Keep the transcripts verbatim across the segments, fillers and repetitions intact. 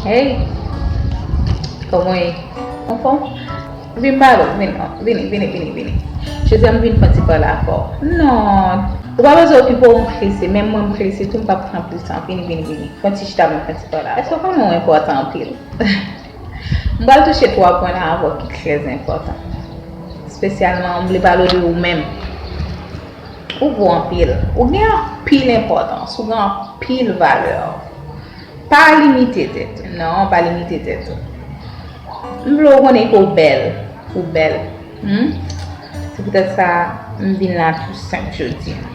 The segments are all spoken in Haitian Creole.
Hey, kòman w ye? Anfòm? Vin pale, vin, vini, vini, vini, vini. Jodi a m vin fè yon ti pale avè w. Non, ou pa bezwen okipe w, m prese, menm mwen m prese tou, m p ap pran anpil tan. Vini, vini, vini. Fè yon ti chita, vin fè yon ti pale avè w. Èske w konnen w enpòtan anpil? M pral touche twa pwen la avè w ki trè enpòtan. Espesyalman, m vle pale w de ou menm. Ou vo anpil. Ou gen anpil enpòtans. Ou gen anpil valè. Pa limite tèt ou. Non, pa limite tèt ou. M vle w konnen ke w bèl. Ou bèl. Hmm? Se poutèt sa, m vin la tou senp jodi a.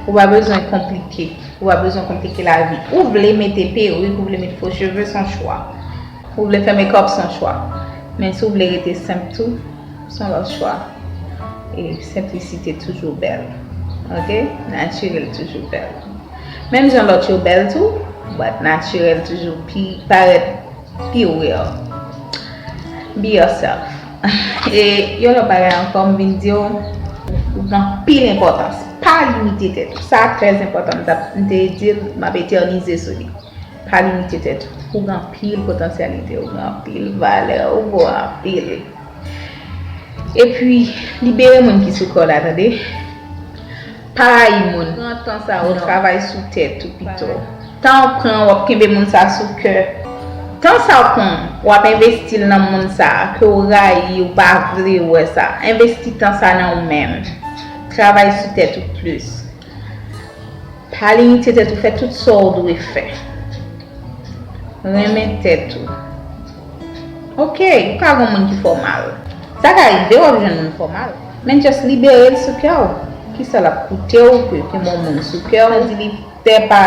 Ou pa bezwen konplike. Ou pa bezwen konplike lavi. Ou vle mete perik, ou vle mete fo cheve, se yon chwa. Ou vle fè mekòp, se yon chwa. Men si w vle rete senp tou, se yon lòt chwa. E senplisite toujou bèl. Ok? Natirèl toujou bèl. Menm jan lòt yo bèl tou, but natirèl toujou pi parèt pi real. Be yourself. E yon lòt bagay ankò, m vin di w, ou gen anpil enpòtans. Pa limite tèt ou. Sa trè enpòtan. M t ap, m te di l, m ap etènize sou li. Pa limite tèt ou. Ou gen anpil potansyalite, ou gen anpil valè, ou vo anpil. Epi, libere moun ki sou kò w la, tande. Pa rayi moun. Pran tan sa w travay sou tèt ou pito. Tan w pran, w ap kenbe moun sa sou kè. Tan sa w pran, w ap envesti l nan moun sa ke w rayi, ou pa vle wè sa. Envesti tan sa nan ou menm. Travay sou tèt ou plis. Pa limite tèt ou, fè tout sa w dwe fè. Renmen tèt ou. Ok, ou ka gen moun ki fè w mal. Sa ka rive, w ap jwenn moun fè w mal. Men just libere l sou kè w. Kisa l ap koute w ke gen yon moun sou kè w? Sa di li tè pa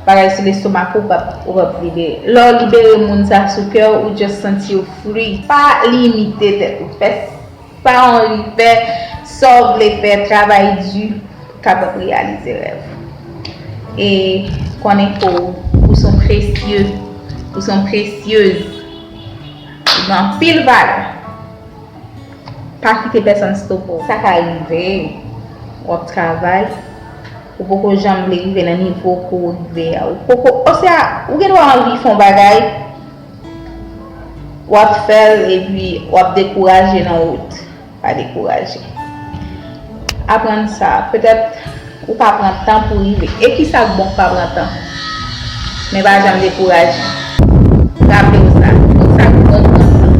bagay sou lestomak ou, w p ap, ou p ap libere. Lè w libere moun sa sou kè w, ou just santi w free. Pa limite tèt ou. Fè sa w anvi fè, sa w vle fè, travay di, kapab reyalize rèv. E konnen ke w, ou se yon presye, ou se yon presyez, ou gen anpil valè. Pa kite pèsonn stope w. Sa ka rive, w ap travay, ou poko janm vle rive nan nivo ke w rive a. Ou poko, oswa, ou gen dwa anvi fè yon bagay, w ap fè l epi w ap dekouraje nan wout. Pa dekouraje. Aprann sa. Petèt ou pa pran tan pou rive. E kisa k bon k pa pran tan? Men pa janm dekouraje. Raple w sa. Tout sa k bon pran tan.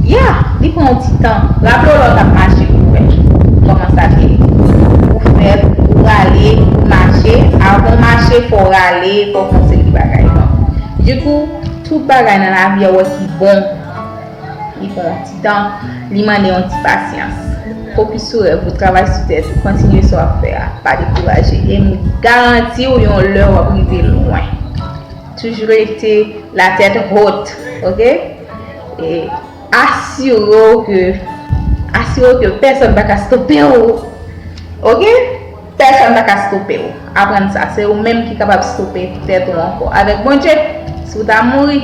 Ya, li pran yon ti tan. Raple w lè w t ap mache pou w wè kòman sa te ye. Ou fè l, ou rale, ou mache. Avan w mache, fò w rale, fò w fè yon seri de bagay. Donk, dikou, tout bagay nan lavi a w wè ki bon, li pran yon ti tan, li mande yon ti pasyans. Fokis sou rèv ou, travay sou tèt ou, kontinye sa w ap fè a, pa dekouraje. E m garanti w yon lè w ap rive lwen. Toujou rete la tèt wot, ok? E asire w ke, asire w ke pèsonn pa ka stope w, ok? Pèsonn pa ka stope w. Aprann sa. Se ou menm ki kapab stope tèt ou ankò. Avèk Bondye, si w ta mouri,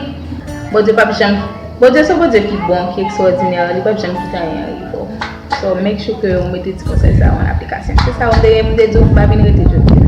Bondye p ap janm, Bondye se Bondye ki bon, ki ekstwòdinè, li p ap janm kite anyen rive w. So, make sure ke ou mete ti konsèy sa yo an aplikasyon. Se sa m te gen pou m te di w, m pa vin rete jodi a.